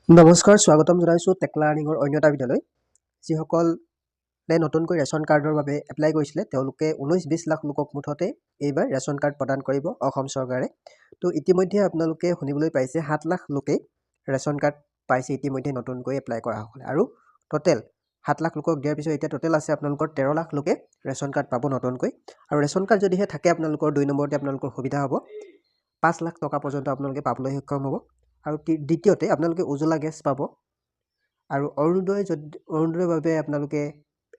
নমস্কাৰ, স্বাগতম জনাইছোঁ টেক লাৰ্ণিঙৰ অন্য এটা ভিডিঅ'লৈ। যিসকলে নতুনকৈ ৰেচন কাৰ্ডৰ বাবে এপ্লাই কৰিছিলে, তেওঁলোকে 19-20 লাখ লোকক মুঠতে এইবাৰ ৰেচন কাৰ্ড প্ৰদান কৰিব অসম চৰকাৰে। তো ইতিমধ্যে আপোনালোকে শুনিবলৈ পাইছে, 7 লাখ লোকেই ৰেচন কাৰ্ড পাইছে ইতিমধ্যে নতুনকৈ এপ্লাই কৰাসকলে। আৰু ট'টেল 7 লাখ লোকক দিয়াৰ পিছত এতিয়া ট'টেল আছে আপোনালোকৰ 13 লাখ লোকে ৰেচন কাৰ্ড পাব নতুনকৈ। আৰু ৰেচন কাৰ্ড যদিহে থাকে আপোনালোকৰ, 2 নম্বৰতে আপোনালোকৰ সুবিধা হ'ব, 5 লাখ টকা পৰ্যন্ত আপোনালোকে পাবলৈ সক্ষম হ'ব। আৰু দ্বিতীয়তে আপোনালোকে উজ্বলা গেছ পাব। আৰু অৰুণোদয়, যদি অৰুণোদয়ৰ বাবে আপোনালোকে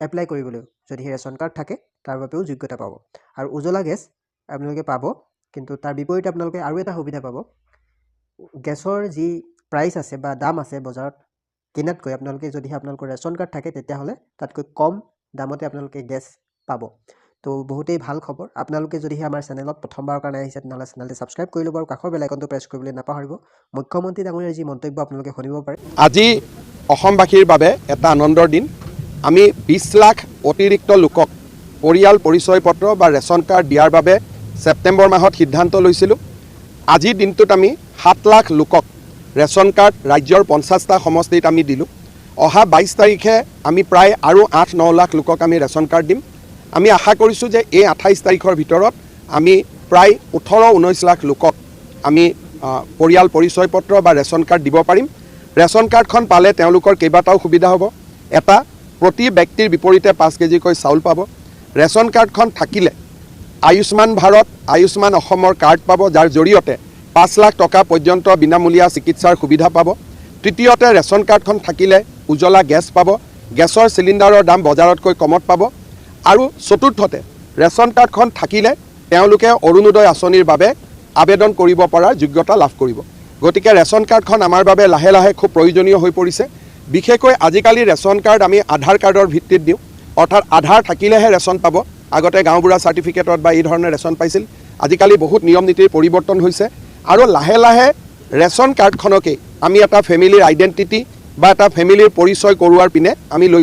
এপ্লাই কৰিবলৈ যদিহে ৰেচন কাৰ্ড থাকে, তাৰ বাবেও যোগ্যতা পাব। আৰু উজ্বলা গেছ আপোনালোকে পাব, কিন্তু তাৰ বিপৰীতে আপোনালোকে আৰু এটা সুবিধা পাব। গেছৰ যি প্ৰাইচ আছে বা দাম আছে বজাৰত কিনাতকৈ, আপোনালোকে যদিহে আপোনালোকৰ ৰেচন কাৰ্ড থাকে, তেতিয়াহ'লে তাতকৈ কম দামতে আপোনালোকে গেছ পাব। তো বহুতেই ভাল খবৰ। আপোনালোকে যদিহে আমাৰ চেনেলত প্ৰথমবাৰৰ কাৰণে আহিছে, তেনেহ'লে চেনেলটো ছাবস্ক্ৰাইব কৰি ল'ব আৰু কাষৰ বেল আইকনটো প্ৰেছ কৰিবলৈ নাপাহৰিব। মুখ্যমন্ত্ৰী ডাঙৰীয়াৰ যি মন্তব্য আপোনালোকে শুনিব পাৰে। আজি অসমবাসীৰ বাবে এটা আনন্দৰ দিন। আমি 20 লাখ অতিৰিক্ত লোকক পৰিয়াল পৰিচয় পত্ৰ বা ৰেচন কাৰ্ড দিয়াৰ বাবে ছেপ্টেম্বৰ মাহত সিদ্ধান্ত লৈছিলোঁ। আজিৰ দিনটোত আমি 7 লাখ লোকক ৰেচন কাৰ্ড ৰাজ্যৰ 50টা সমষ্টিত আমি দিলোঁ। অহা 22 তাৰিখে আমি প্ৰায় আৰু 8-9 লাখ লোকক আমি ৰেচন কাৰ্ড দিম। আমি আশা কৰিছোঁ যে এই 28 তাৰিখৰ ভিতৰত আমি প্ৰায় 18-19 লাখ লোকক আমি পৰিয়াল পৰিচয় পত্ৰ বা ৰেচন কাৰ্ড দিব পাৰিম। ৰেচন কাৰ্ডখন পালে তেওঁলোকৰ কেইবাটাও সুবিধা হ'ব। এটা, প্ৰতি ব্যক্তিৰ বিপৰীতে 5 কেজিকৈ চাউল পাব। ৰেচন কাৰ্ডখন থাকিলে আয়ুষ্মান ভাৰত, আয়ুষ্মান অসমৰ কাৰ্ড পাব, যাৰ জৰিয়তে 5 লাখ টকা পৰ্যন্ত বিনামূলীয়া চিকিৎসাৰ সুবিধা পাব। তৃতীয়তে, ৰেচন কাৰ্ডখন থাকিলে উজ্বলা গেছ পাব, গেছৰ চিলিণ্ডাৰৰ দাম বজাৰতকৈ কমত পাব। আৰু চতুৰ্থতে, ৰেচন কাৰ্ডখন থাকিলে তেওঁলোকে অৰুণোদয় আঁচনিৰ বাবে আবেদন কৰিব পৰাৰ যোগ্যতা লাভ কৰিব। গতিকে ৰেচন কাৰ্ডখন আমাৰ বাবে লাহে লাহে খুব প্ৰয়োজনীয় হৈ পৰিছে। বিশেষকৈ আজিকালি ৰেচন কাৰ্ড আমি আধাৰ কাৰ্ডৰ ভিত্তিত দিওঁ, অৰ্থাৎ আধাৰ থাকিলেহে ৰেচন পাব। আগতে গাঁওবুঢ়া চাৰ্টিফিকেটত বা এই ধৰণে ৰেচন পাইছিল। আজিকালি বহুত নিয়ম নীতিৰ পৰিৱৰ্তন হৈছে আৰু লাহে লাহে ৰেচন কাৰ্ডখনকেই আমি এটা ফেমিলিৰ আইডেণ্টিটি বা এটা ফেমিলিৰ পৰিচয় কৰোৱাৰ পিনে আমি লৈ